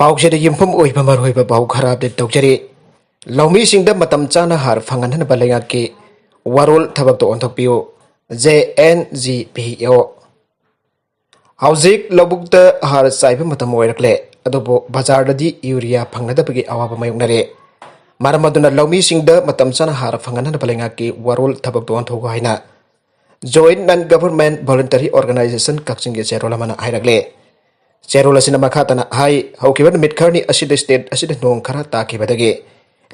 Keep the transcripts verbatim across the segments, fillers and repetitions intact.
ꯄꯥꯎꯁꯤꯗ ꯌꯨꯝꯐꯝ ꯑꯣꯏꯕ ꯃꯔꯨꯑꯣꯏꯕ ꯄꯥꯎ ꯈꯔ ꯑꯞꯗꯦꯠ ꯇꯧꯖꯔꯤ꯫ ꯂꯧꯃꯤꯁꯤꯡꯗ ꯃꯇꯝ ꯆꯥꯅ ꯍꯥꯔ ꯐꯪꯍꯟꯅꯕ ꯂꯩꯉꯥꯛꯀꯤ ꯋꯥꯔꯣꯜ ꯊꯕꯛꯇ ꯑꯣꯟꯊꯣꯛꯄꯤꯌꯨ꯫ ꯖꯦ ꯑꯦꯟ ꯖꯤ ꯄꯤ ꯑꯣ꯫ ꯍꯧꯖꯤꯛ ꯂꯧꯕꯨꯛꯇ ꯍꯥꯔ ꯆꯥꯏꯕ ꯃꯇꯝ ꯑꯣꯏꯔꯛꯂꯦ, ꯑꯗꯨꯕꯨ ꯕꯖꯥꯔꯗꯗꯤ ꯌꯨꯔꯤꯌꯥ ꯐꯪꯅꯗꯕꯒꯤ ꯑꯋꯥꯕ ꯃꯥꯌꯣꯛꯅꯔꯦ꯫ ꯃꯔꯝ ꯑꯗꯨꯅ ꯂꯧꯃꯤꯁꯤꯡꯗ ꯃꯇꯝ ꯆꯥꯅ ꯍꯥꯔ ꯐꯪꯍꯟꯅꯕ ꯂꯩꯉꯥꯛꯀꯤ ꯋꯥꯔꯣꯜ ꯊꯕꯛꯇ ꯑꯣꯟꯊꯣꯛꯎ ꯍꯥꯏꯅ Joint Non Government Voluntary Organization ꯀꯛꯆꯤꯡꯒꯤ ꯆꯦꯔꯣꯜ ꯑꯃꯅ ꯍꯥꯏꯔꯛꯂꯦ꯫ ꯆꯦꯔꯣꯜ ꯑꯁꯤꯅ ꯃꯈꯥ ꯇꯥꯅ ꯍꯥꯏ, ꯍꯧꯈꯤꯕ ꯅꯨꯃꯤꯠ ꯈꯔꯅꯤ ꯑꯁꯤꯗ ꯁ꯭ꯇꯦꯠ ꯑꯁꯤꯗ ꯅꯣꯡ ꯈꯔ ꯇꯥꯈꯤꯕꯗꯒꯤ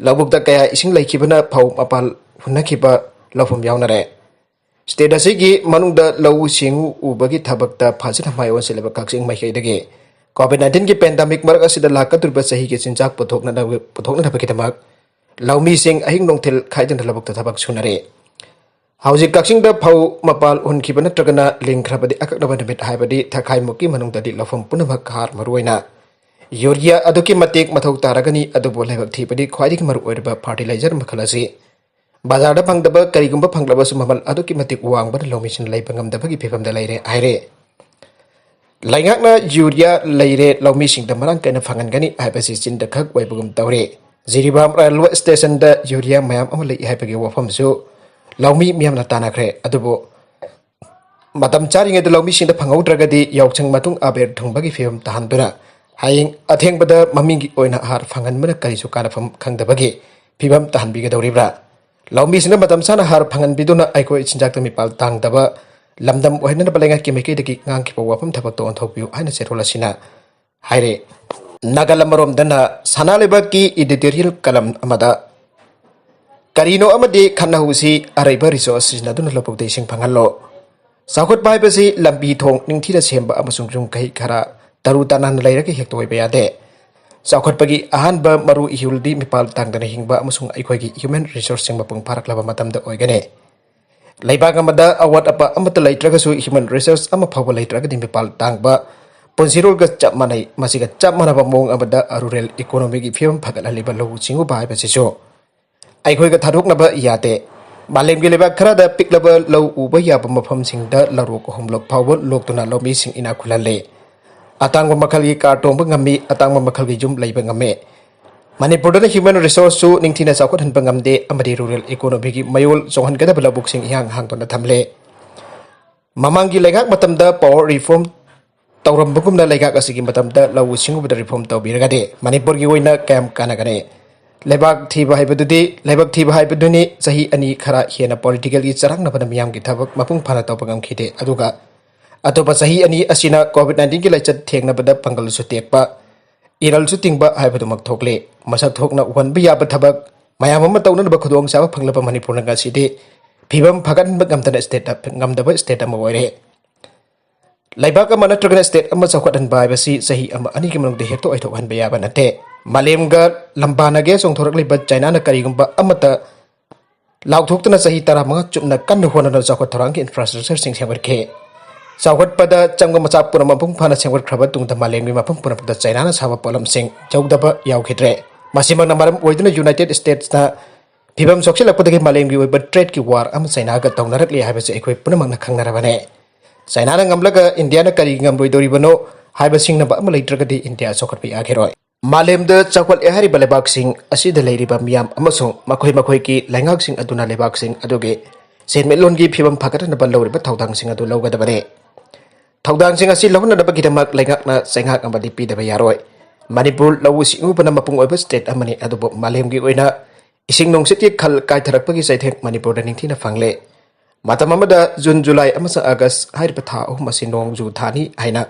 ꯂꯧꯕꯨꯛꯇ ꯀꯌꯥ ꯏꯁꯤꯡ ꯂꯩꯈꯤꯕꯅ ꯐꯧ ꯃꯄꯥꯜ ꯍꯨꯟꯅꯈꯤꯕ ꯂꯧꯐꯝ ꯌꯥꯎꯅꯔꯦ꯫ ꯁ꯭ꯇꯦꯠ ꯑꯁꯤꯒꯤ ꯃꯅꯨꯡꯗ ꯂꯧꯎ ꯁꯤꯡꯎ ꯎꯕꯒꯤ ꯊꯕꯛꯇ ꯐꯖꯅ ꯃꯥꯏ ꯑꯣꯟꯁꯤꯜꯂꯤꯕ ꯀꯛꯆꯤꯡ ꯃꯥꯏꯀꯩꯗꯒꯤ COVID nineteen ꯒꯤ ꯄꯦꯟꯗꯥꯃꯤꯛ ꯃꯔꯛ ꯑꯁꯤꯗ ꯂꯥꯛꯀꯗꯧꯔꯤꯕ ꯆꯍꯤꯒꯤ ꯆꯤꯟꯖꯥꯛ ꯄꯨꯊꯣꯛꯅꯅꯕ-, ꯄꯨꯊꯣꯛꯅꯅꯕꯒꯤꯗꯃꯛ ꯂꯧꯃꯤꯁꯤꯡ ꯑꯍꯤꯡ ꯅꯨꯡꯊꯤꯜ ꯈꯥꯏꯗꯅ ꯂꯧꯕꯨꯛꯇ ꯊꯕꯛ ꯁꯨꯅꯔꯤ꯫ ꯍꯧꯖꯤꯛ ꯀꯛꯆꯤꯡꯗ ꯐꯧ ꯃꯄꯥꯜ ꯍꯨꯟꯈꯤꯕ ꯅꯠꯇ꯭ꯔꯒꯅ ꯂꯤꯡꯈ꯭ꯔꯕꯗꯤ ꯑꯀꯛꯅꯕ ꯅꯨꯃꯤꯠ, ꯍꯥꯏꯕꯗꯤ ꯊꯥꯈꯥꯏꯃꯨꯛꯀꯤ ꯃꯅꯨꯡꯗꯗꯤ ꯂꯧꯐꯝ ꯄꯨꯝꯅꯃꯛ ꯍꯥꯔ, ꯃꯔꯨꯑꯣꯏꯅ ꯌꯨꯔꯤꯌꯥ ꯑꯗꯨꯛꯀꯤ ꯃꯇꯤꯛ ꯃꯊꯧ ꯇꯥꯔꯒꯅꯤ꯫ ꯑꯗꯨꯕꯨ ꯂꯥꯏꯕꯛ ꯊꯤꯕꯗꯤ ꯈ꯭ꯋꯥꯏꯗꯒꯤ ꯃꯔꯨꯑꯣꯏꯔꯤꯕ ꯐꯔꯇꯤꯂꯥꯏꯖꯔ ꯃꯈꯜ ꯑꯁꯤ ꯕꯖꯥꯔꯗ ꯐꯪꯗꯕ, ꯀꯔꯤꯒꯨꯝꯕ ꯐꯪꯂꯕꯁꯨ ꯃꯃꯜ ꯑꯗꯨꯛꯀꯤ ꯃꯇꯤꯛ ꯋꯥꯡꯕꯅ ꯂꯧꯃꯤꯁꯤꯡꯅ ꯂꯩꯕ ꯉꯝꯗꯕꯒꯤ ꯐꯤꯕꯝꯗ ꯂꯩꯔꯦ ꯍꯥꯏꯔꯦ꯫ ꯂꯩꯉꯥꯛꯅ ꯌꯨꯔꯤꯌꯥ ꯂꯩꯔꯦ, ꯂꯧꯃꯤꯁꯤꯡꯗ ꯃꯔꯥꯡ ꯀꯥꯏꯅ ꯐꯪꯍꯟꯒꯅꯤ ꯍꯥꯏꯕꯁꯤ ꯆꯤꯟꯗ ꯈꯛ ꯑꯣꯏꯕꯒꯨꯝ ꯇꯧꯔꯦ꯫ ꯖꯤꯔꯤꯕꯥꯝ ꯔꯦꯜꯋꯦ ꯁ꯭ꯇꯦꯁꯟꯗ ꯌꯨꯔꯤꯌꯥ ꯃꯌꯥꯝ ꯑꯃ ꯂꯩ ꯍꯥꯏꯕꯒꯤ ꯋꯥꯐꯝꯁꯨ ꯂꯧꯃꯤ ꯃꯤꯌꯥꯝꯅ ꯇꯥꯟꯅꯈ꯭ꯔꯦ꯫ ꯑꯗꯨꯕꯨ ꯃꯇꯝ ꯆꯥꯔꯤꯉꯩꯗ ꯂꯧꯃꯤꯁꯤꯡꯗ ꯐꯪꯍꯧꯗ꯭ꯔꯒꯗꯤ ꯌꯥꯎꯁꯪ ꯃꯇꯨꯡ ꯑꯕꯦꯔ ꯊꯨꯡꯕꯒꯤ ꯐꯤꯕꯝ ꯇꯥꯍꯟꯗꯨꯅ ꯍꯌꯦꯡ ꯑꯊꯦꯡꯕꯗ ꯃꯃꯤꯡꯒꯤ ꯑꯣꯏꯅ ꯍꯥꯔ ꯐꯪꯍꯟꯕꯅ ꯀꯔꯤꯁꯨ ꯀꯥꯟꯅꯐꯝ ꯈꯪꯗꯕꯒꯤ ꯐꯤꯕꯝ ꯇꯥꯍꯟꯕꯤꯒꯗꯧꯔꯤꯕ꯭ꯔꯥ? ꯂꯧꯃꯤꯁꯤꯡꯅ ꯃꯇꯝ ꯆꯥꯅ ꯍꯥꯔ ꯐꯪꯍꯟꯕꯤꯗꯨꯅ ꯑꯩꯈꯣꯏ ꯆꯤꯟꯖꯥꯛꯇ ꯃꯤꯄꯥꯜ ꯇꯥꯡꯗꯕ ꯂꯝꯗꯝ ꯑꯣꯏꯍꯟꯅꯕ ꯂꯩꯉꯥꯛꯀꯤ ꯃꯥꯏꯀꯩꯗꯒꯤ ꯉꯥꯡꯈꯤꯕ ꯋꯥꯐꯝ ꯊꯕꯛꯇ ꯑꯣꯟꯊꯣꯛꯄꯤꯌꯨ ꯍꯥꯏꯅ ꯆꯦꯔꯣꯜ ꯑꯁꯤꯅ ꯍꯥꯏꯔꯦ꯫ ꯅꯥꯒꯜ ꯑꯃꯔꯣꯝꯗꯅ ꯁꯅꯥ ꯂꯩꯕꯥꯛꯀꯤ editorial column ꯑꯃꯗ ꯀꯔꯤꯅꯣ ꯑꯃꯗꯤ ꯈꯟꯅꯍꯧꯁꯤ, ꯑꯔꯩꯕ resource ꯁꯤꯖꯤꯟꯅꯗꯨꯅ ꯂꯧꯕꯨꯛꯇ ꯏꯁꯤꯡ ꯐꯪꯍꯜꯂꯣ꯫ ꯆꯥꯎꯈꯠꯄ ꯍꯥꯏꯕꯁꯤ ꯂꯝꯕꯤ ꯊꯣꯡ ꯅꯤꯡꯊꯤꯅ ꯁꯦꯝꯕ ꯑꯃꯁꯨꯡ ꯌꯨꯝ ꯀꯩ ꯈꯔ ꯇꯔꯨ ꯇꯅꯥꯟꯅ ꯂꯩꯔꯒ ꯍꯦꯛꯇ ꯑꯣꯏꯕ ꯌꯥꯗꯦ꯫ ꯆꯥꯎꯈꯠꯄꯒꯤ ꯑꯍꯥꯟꯕ ꯃꯔꯨ ꯏꯍꯨꯜꯗꯤ ꯃꯤꯄꯥꯜ ꯇꯥꯡꯗꯅ ꯍꯤꯡꯕ ꯑꯃꯁꯨꯡ ꯑꯩꯈꯣꯏꯒꯤ human resource ꯁꯤꯡ ꯃꯄꯨꯡ ꯐꯥꯔꯛꯂꯕ ꯃꯇꯝꯗ ꯑꯣꯏꯒꯅꯤ꯫ ꯂꯩꯕꯥꯛ ꯑꯃꯗ ꯑꯋꯥꯠ ꯑꯄꯥ ꯑꯃꯠꯇ ꯂꯩꯇ꯭ꯔꯒꯁꯨ human resource ꯑꯃ ꯐꯥꯎꯕ ꯂꯩꯇ꯭ꯔꯒꯗꯤ ꯃꯤꯄꯥꯜ ꯇꯥꯡꯕ ꯄꯨꯟꯁꯤꯔꯣꯜꯒ ꯆꯞ ꯃꯥꯟꯅꯩ꯫ ꯃꯁꯤꯒ ꯆꯞ ꯃꯥꯟꯅꯕ ꯃꯑꯣꯡ ꯑꯃꯗ rural economy ꯒꯤ ꯐꯤꯕꯝ ꯐꯒꯠꯍꯜꯂꯤꯕ ꯂꯧꯎ ꯁꯤꯡꯎꯕ ꯍꯥꯏꯕꯁꯤꯁꯨ ꯑꯩꯈꯣꯏꯒ ꯊꯥꯗꯣꯛꯅꯕ ꯌꯥꯗꯦ꯫ ꯃꯥꯂꯦꯝꯒꯤ ꯂꯩꯕꯥꯛ ꯈꯔꯗ ꯄꯤꯛꯂꯕ ꯂꯧ ꯎꯕ ꯌꯥꯕ ꯃꯐꯝꯁꯤꯡꯗ ꯂꯧꯔꯣꯛ ꯑꯍꯨꯝꯂꯛ ꯐꯥꯎꯕ ꯂꯣꯛꯇꯨꯅ ꯂꯧꯃꯤꯁꯤꯡ ꯏꯅꯥꯛ ꯈꯨꯜꯍꯜꯂꯤ꯫ ꯑꯇꯥꯡꯕ ꯃꯈꯜꯒꯤ ꯀꯥꯔ ꯇꯣꯡꯕ ꯉꯝꯃꯤ, ꯑꯇꯥꯡꯕ ꯃꯈꯜꯒꯤ ꯌꯨꯝ ꯂꯩꯕ ꯉꯝꯃꯤ꯫ ꯃꯅꯤꯄꯨꯔꯗꯅ human resource ꯁꯨ ꯅꯤꯡꯊꯤꯅ ꯆꯥꯎꯈꯠꯍꯟꯕ ꯉꯝꯗꯦ ꯑꯃꯗꯤ rural economy ꯒꯤ ꯃꯌꯣꯜ ꯆꯣꯡꯍꯟꯒꯗꯕ ꯂꯧꯕꯨꯛꯁꯤꯡ ꯏꯍꯥꯡ ꯍꯥꯡꯗꯨꯅ ꯊꯝꯂꯦ꯫ ꯃꯃꯥꯡꯒꯤ ꯂꯩꯉꯥꯛ ꯃꯇꯝꯗ power reform ꯇꯧꯔꯝꯕꯒꯨꯝꯅ ꯂꯩꯉꯥꯛ ꯑꯁꯤꯒꯤ ꯃꯇꯝꯗ ꯂꯧꯎ ꯁꯤꯡꯎꯕꯗ reform ꯇꯧꯕꯤꯔꯒꯗꯤ ꯃꯅꯤꯄꯨꯔꯒꯤ ꯑꯣꯏꯅ ꯀꯌꯥꯝ ꯀꯥꯟꯅꯒꯅꯤ? ꯂꯩꯕꯥꯛ ꯊꯤꯕ ꯍꯥꯏꯕꯗꯨꯗꯤ, ꯂꯩꯕꯥꯛ ꯊꯤꯕ ꯍꯥꯏꯕꯗꯨꯅꯤ꯫ ꯆꯍꯤ ꯑꯅꯤ ꯈꯔ ꯍꯦꯟꯅ political ꯒꯤ ꯆꯔꯥꯡꯅꯕꯅ ꯃꯤꯌꯥꯝꯒꯤ ꯊꯕꯛ ꯃꯄꯨꯡ ꯐꯥꯅ ꯇꯧꯕ ꯉꯝꯈꯤꯗꯦ, ꯑꯗꯨꯒ ꯑꯇꯣꯞꯄ ꯆꯍꯤ ꯑꯅꯤ ꯑꯁꯤꯅ COVID nineteen ꯒꯤ ꯂꯥꯏꯆꯠ ꯊꯦꯡꯅꯕꯗ ꯄꯥꯡꯒꯜꯁꯨ ꯇꯦꯛꯄ, ꯏꯔꯜꯁꯨ ꯇꯤꯡꯕ ꯍꯥꯏꯕꯗꯨꯃꯛ ꯊꯣꯛꯂꯦ꯫ ꯃꯁꯛ ꯊꯣꯛꯅ ꯎꯍꯟꯕ ꯌꯥꯕ ꯊꯕꯛ ꯃꯌꯥꯝ ꯑꯃ ꯇꯧꯅꯅꯕ ꯈꯨꯗꯣꯡꯆꯥꯕ ꯐꯪꯂꯕ ꯃꯅꯤꯄꯨꯔꯅ ꯉꯁꯤꯗꯤ ꯐꯤꯕꯝ ꯐꯒꯠꯍꯟꯕ ꯉꯝꯗꯅ state, ꯉꯝꯗꯕ state ꯑꯃ ꯑꯣꯏꯔꯦ꯫ ꯂꯩꯕꯥꯛ ꯑꯃ ꯅꯠꯇ꯭ꯔꯒꯅ state ꯑꯃ ꯆꯥꯎꯈꯠꯍꯟꯕ ꯍꯥꯏꯕꯁꯤ ꯆꯍꯤ ꯑꯃ ꯑꯅꯤꯒꯤ ꯃꯅꯨꯡꯗ ꯍꯦꯛꯇ ꯑꯣꯏꯊꯣꯛꯍꯟꯕ ꯌꯥꯕ ꯅꯠꯇꯦ꯫ ꯃꯥꯂꯦꯝꯒ ꯂꯝꯕꯥꯅꯒꯦ ꯆꯣꯡꯊꯣꯔꯛꯂꯤꯕ ꯆꯥꯏꯅꯥꯅ ꯀꯔꯤꯒꯨꯝꯕ ꯑꯃꯠꯇ ꯂꯥꯎꯊꯣꯛꯇꯨꯅ ꯆꯍꯤ ꯇꯔꯥꯃꯉꯥ ꯆꯨꯞꯅ ꯀꯟꯅ ꯍꯣꯠꯅꯗꯨꯅ ꯆꯥꯎꯈꯠ ꯊꯧꯔꯥꯡꯒꯤ infrastructure ꯁꯤꯡ ꯁꯦꯝꯒꯠꯈꯤ꯫ ꯆꯥꯎꯈꯠꯄꯗ ꯆꯪꯕ ꯃꯆꯥꯛ ꯄꯨꯝꯅꯃꯛ ꯃꯄꯨꯡ ꯐꯥꯅ ꯁꯦꯝꯒꯠꯈ꯭ꯔꯕ ꯇꯨꯡꯗ ꯃꯥꯂꯦꯝꯒꯤ ꯃꯐꯝ ꯄꯨꯝꯅꯃꯛꯇ ꯆꯥꯏꯅꯥꯅ ꯁꯥꯕ ꯄꯣꯠꯂꯝꯁꯤꯡ ꯌꯧꯗꯕ ꯌꯥꯎꯈꯤꯗ꯭ꯔꯦ꯫ ꯃꯁꯤꯃꯛꯅ ꯃꯔꯝ ꯑꯣꯏꯗꯨꯅ United States ꯅ ꯐꯤꯕꯝ ꯁꯣꯛꯆꯤꯜꯂꯛꯄꯗꯒꯤ ꯃꯥꯂꯦꯝꯒꯤ ꯑꯣꯏꯕ trade ꯀꯤ war ꯑꯃ ꯆꯥꯏꯅꯥꯒ ꯇꯧꯅꯔꯛꯂꯤ ꯍꯥꯏꯕꯁꯤ ꯑꯩꯈꯣꯏ ꯄꯨꯝꯅꯃꯛꯅ ꯈꯪꯅꯔꯕꯅꯤ꯫ ꯆꯥꯏꯅꯥꯅ ꯉꯝꯂꯒ ꯏꯟꯗꯤꯌꯥꯅ ꯀꯔꯤꯒꯤ ꯉꯝꯂꯣꯏꯗꯧꯔꯤꯕꯅꯣ ꯍꯥꯏꯕ ꯁꯤꯡꯅꯕ ꯑꯃ ꯂꯩꯇ꯭ꯔꯒꯗꯤ ꯏꯟꯗꯤꯌꯥ ꯆꯥꯎꯈꯠꯄ ꯌꯥꯈꯤꯔꯣꯏ꯫ ꯃꯥꯂꯦꯝꯗ ꯆꯥꯎꯈꯠꯂꯦ ꯍꯥꯏꯔꯤꯕ ꯂꯩꯕꯥꯛꯁꯤꯡ ꯑꯁꯤꯗ ꯂꯩꯔꯤꯕ ꯃꯤꯌꯥꯝ ꯑꯃꯁꯨꯡ ꯃꯈꯣꯏ ꯃꯈꯣꯏꯒꯤ ꯂꯩꯉꯥꯛꯁꯤꯡ ꯑꯗꯨꯅ ꯂꯩꯕꯥꯛꯁꯤꯡ ꯑꯗꯨꯒꯤ ꯁꯦꯟꯃꯤꯠꯂꯣꯟꯒꯤ ꯐꯤꯕꯝ ꯐꯒꯠꯍꯟꯅꯕ ꯂꯧꯔꯤꯕ ꯊꯧꯗꯥꯡꯁꯤꯡ ꯑꯗꯨ ꯂꯧꯒꯗꯕꯅꯤ꯫ ꯊꯧꯗꯥꯡꯁꯤꯡ ꯑꯁꯤ ꯂꯧꯍꯟꯅꯅꯕꯒꯤꯗꯃꯛ ꯂꯩꯉꯥꯛꯅ ꯆꯩꯉꯥꯛ ꯑꯃꯗꯤ ꯄꯤꯗꯕ ꯌꯥꯔꯣꯏ꯫ ꯃꯅꯤꯄꯨꯔ ꯂꯧꯎ ꯁꯤꯡꯎꯕꯅ ꯃꯄꯨꯡ ꯑꯣꯏꯕ state ꯑꯃꯅꯤ, ꯑꯗꯨꯕꯨ ꯃꯥꯂꯦꯝꯒꯤ ꯑꯣꯏꯅ ꯏꯁꯤꯡ ꯅꯨꯡꯁꯤꯠꯀꯤ ꯈꯜ ꯀꯥꯏꯊꯔꯛꯄꯒꯤ ꯆꯩꯊꯦꯡ ꯃꯅꯤꯄꯨꯔꯗ ꯅꯤꯡꯊꯤꯅ ꯐꯪꯂꯦ꯫ ꯃꯇꯝ ꯑꯃꯗ ꯖꯨꯟ, ꯖꯨꯂꯥꯏ ꯑꯃꯁꯨꯡ ꯑꯥꯒꯁ ꯍꯥꯏꯔꯤꯕ ꯊꯥ ꯑꯍꯨꯝ ꯑꯁꯤ ꯅꯣꯡꯖꯨ ꯊꯥꯅꯤ ꯍꯥꯏꯅ